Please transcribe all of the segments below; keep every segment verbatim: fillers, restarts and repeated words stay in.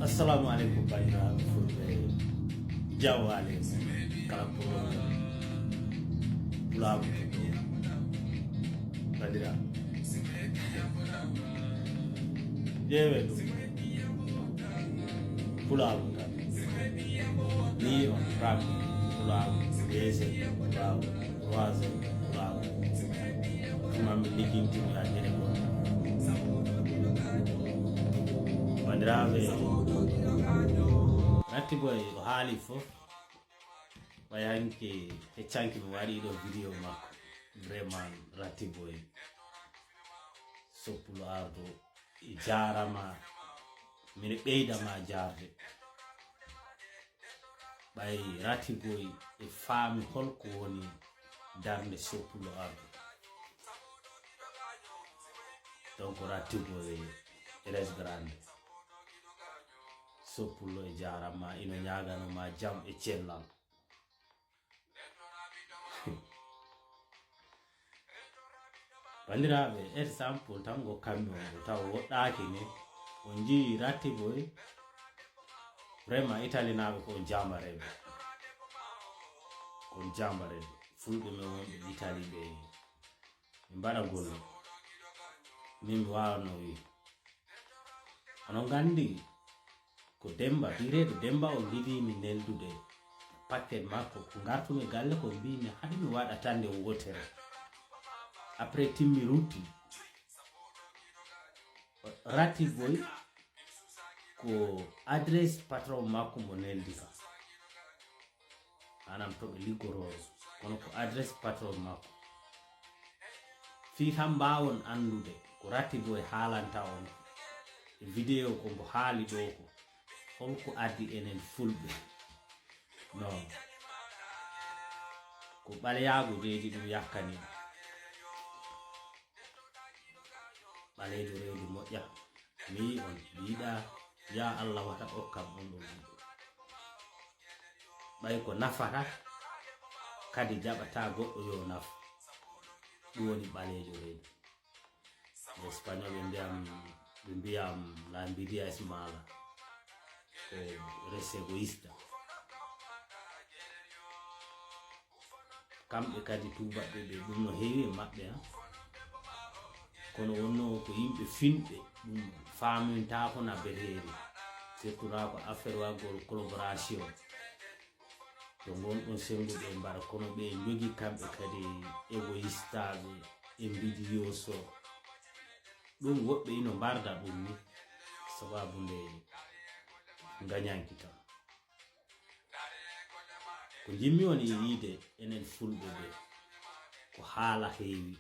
Assalamu aleykum, banndiraaɓe fulɓe. Jawaale kala pulaagu to. Banndiraaɓe, ƴeewe ɗum. Pulaagu tan. Ni on rap pulaagu, deuxième pulaagu, troisième pulaagu. Tuma mi ligginti mi addere gol. Banndiraaɓe, Ratti Boy o haali fof. Ɓay hanki e canki mi waɗi ɗo vidéo makko. Vraiment, Ratti Boy, Soppulo Ardo, i jaarama. Mine ɓeyda ma jaarde. Ɓay Ratti Boy e faami holko woni darnde Soppulo Ardo. Donc, Ratti Boy e res grande. Soppulo e jaarama, ino ñaagano ma jam e cellal. Banndiraaɓe, exemple tan ngo kammi on ɗo, taw woɗɗaaki ni. On njii Ratti Boy, vraiment, italinaaɓe ko on jaambareeɓe. Ko on jaambareeɓe. Fulɓe men wonɓe Itali ɓe, ɓe mbaɗa golle. Min mi waawno wi. Onon nganndi ko Demmba, biyeteeɗo Demmba o yiɗi mi neldude paquet makko, ko ngartumi galle ko mbiimi haɗi mi waɗa tande wootere. Après timmi rutti. Ratti Boy ko adresse patron makko mo neldi ka. Maanaam to ɓe liggoroo, kono ko adresse patron makko. Fii tan mbaawon anndude ko Ratti Boy haalanta on e vidéo ko mbo haali ɗoo ko, holko addi enen fulɓe. Non. Ko ɓaleyaagu deedi ɗum yakkani. Ɓaleejo reedu moƴƴa. Mi yi'i on, mi yiɗa, ya Allah wata okkam on ɗon ɓiɗɗo. Ɓay ko nafata, kadi jaɓata goɗɗo yo naf. Ɗum woni ɓaleejo reedu. E espagnol ɓe mbiyam, ɓe mbiyam la envidia es mala. Ko res egoísta. Kamɓe kadi tuubaɓɓe ɓe, ɗum no heewi e maɓɓe, ha? Kono wonno ko yimɓe finɓe, ɗum faamintaako na beteeri. Surtout na ko affaire waggol collaboration. To ngonɗon sennguɓe mbaɗa, kono ɓe njogi kamɓe kadi egoistaaɓe, envidioso. Ɗum woɓɓe ino mbarda ɗum ni, sababu nde ngañanki kam. Ko njimmi on e yiide enen fulɓe ɓe, ko haala heewi.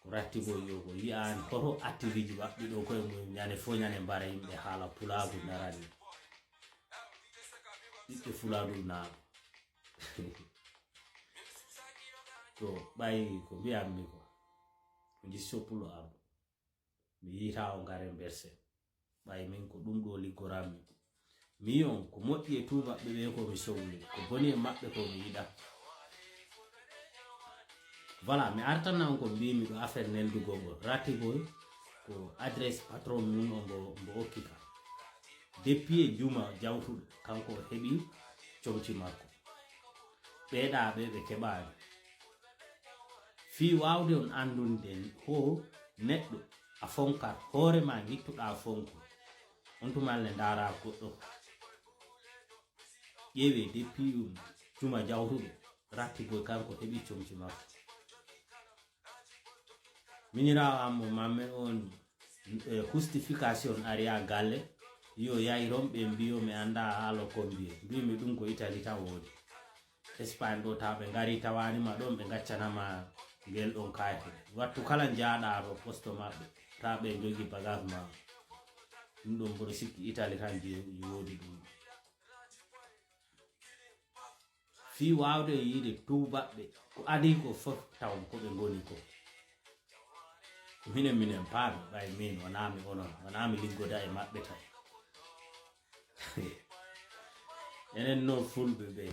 Ko Ratti Boy yo ko yi'aani hoto activité maɓɓe ɗo koye mum ñande fof ñande mbara yimɓe haala pulaagu darani. Ɓiɓɓe Fuladu naaɓe. Ko ɓay ko mbiyammi ko. Ko nji Soppulo Ardo. Mi yiita o ngare mberse. Ɓay min ko ɗum ɗo liggorammi. Mi yi'i on ko moƴƴi e tuubaɓɓe ɓe ko mi sohli. Ko boni e maɓɓe ko mi yiɗa. Voilà, mi artana on ko mbimi ɗo affaire neldugol ngol. Ratti Boy ko adresse patron mum o mbo, mbo okki ka. Depuis e juma jawtuɗo kanko o heɓi comci makko. Ɓeeɗa ɓe ɓe keɓaani. Fii waawde on anndude ho neɗɗo a fonkat hoore ma ngittuɗa fonko. On tuma le ndaara goɗɗo. Ƴeewe depuis juma jawtuɗo Ratti Boy kanko heɓi comci makko. Miñiraawo am mo mamme on, eh, justification ari a galle, yo yayron ɓe mbiyo mi annda haalo combien. Mbimi ɗum ko Italie tan woni. Espagne ɗo taw ɓe ngari tawanima ɗon ɓe gaccanama ngel ɗon kayto. Wattu kala njaaɗa to poste maɓɓe, taw ɓe jogi bagage ma. Ɗum ɗon mboɗo sikki Itali tan je woodi ɗum. Fii waawde yiide tuubaɓɓe ko adii ko fof taw ko ɓe ngoni ko. Minen minen paami ɓay min wonaa mi onon, wonaa mi liggoda e maɓɓe tan. Enen no fulɓe ɓe,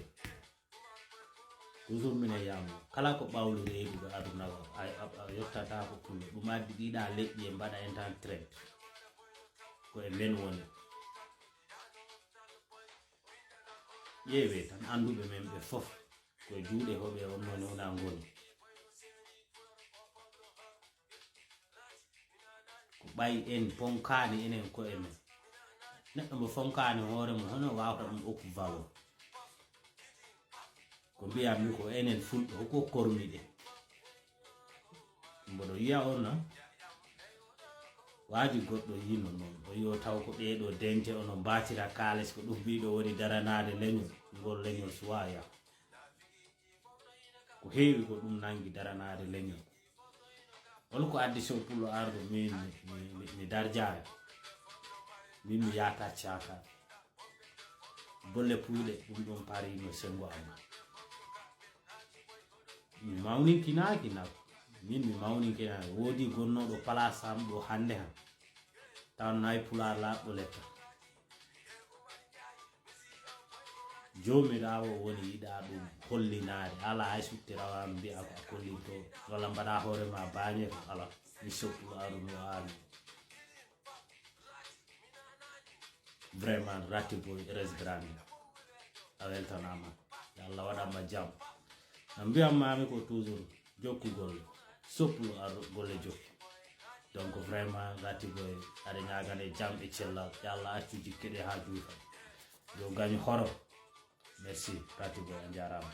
toujours minen yamo kala ko ɓawlu reeduɗo aduna o, a, a, a yottata ko pullo. Ɗum addi ɗiɗa leƴƴi e mbaɗa en tan traite. Ko e men woni. Ƴeewe tan annduɓe men ɓe fof ko e juuɗe hoɓe on noon wona ngoni. Ko ɓay en ponkaani enen ko e men. Neɗɗo mo fonkaani hoore mum, hono waawata ɗum okku valeur? Ko mbiyatmi ko enen fulɓe, hoko kormiɗen. Mboɗo yiya on na waaji goɗɗo yino noon, o yo taw ko ɗeɗo dente ono mbatira kaalis, ko ɗum mbiɗo woni daranaade leñol, ngol leñol suwaya. Ko heewi ko ɗum nangi daranaade leñol. Hol ko addi so pullo arɗo min mi, mi, mi, mi darjaare? Min mi yaata caaka. Bolle puuɗe ɗum ɗon parino sengo am. Mi mawninkinaaki nak. Min mi mawninkinaaki. Woodi gonnooɗo place am ɗo hannde han. Tan nayi pulaar laaɓɗo letta. Joomiraawo woni yiɗa ɗum hollinaade. Alaa hay suttirawa mbi'a ko a kollinto walla mbaɗa hoore ma baañe ko ala. Mi soppulo aru mi waali. Vraiment, Ratty Boy, res grande. A weltanaama. Yo Allah waɗanma jam. No mbiyatmi ko toujours jokkugol, soppulo ar golle jokki. Donc vraiment, Ratty Boy, aɗa ñaagane jam e cellal. Yo Allah accu jikke ɗe haa juuta. Yo gañu horo. Merci, Ratty Boy, a jaaraama.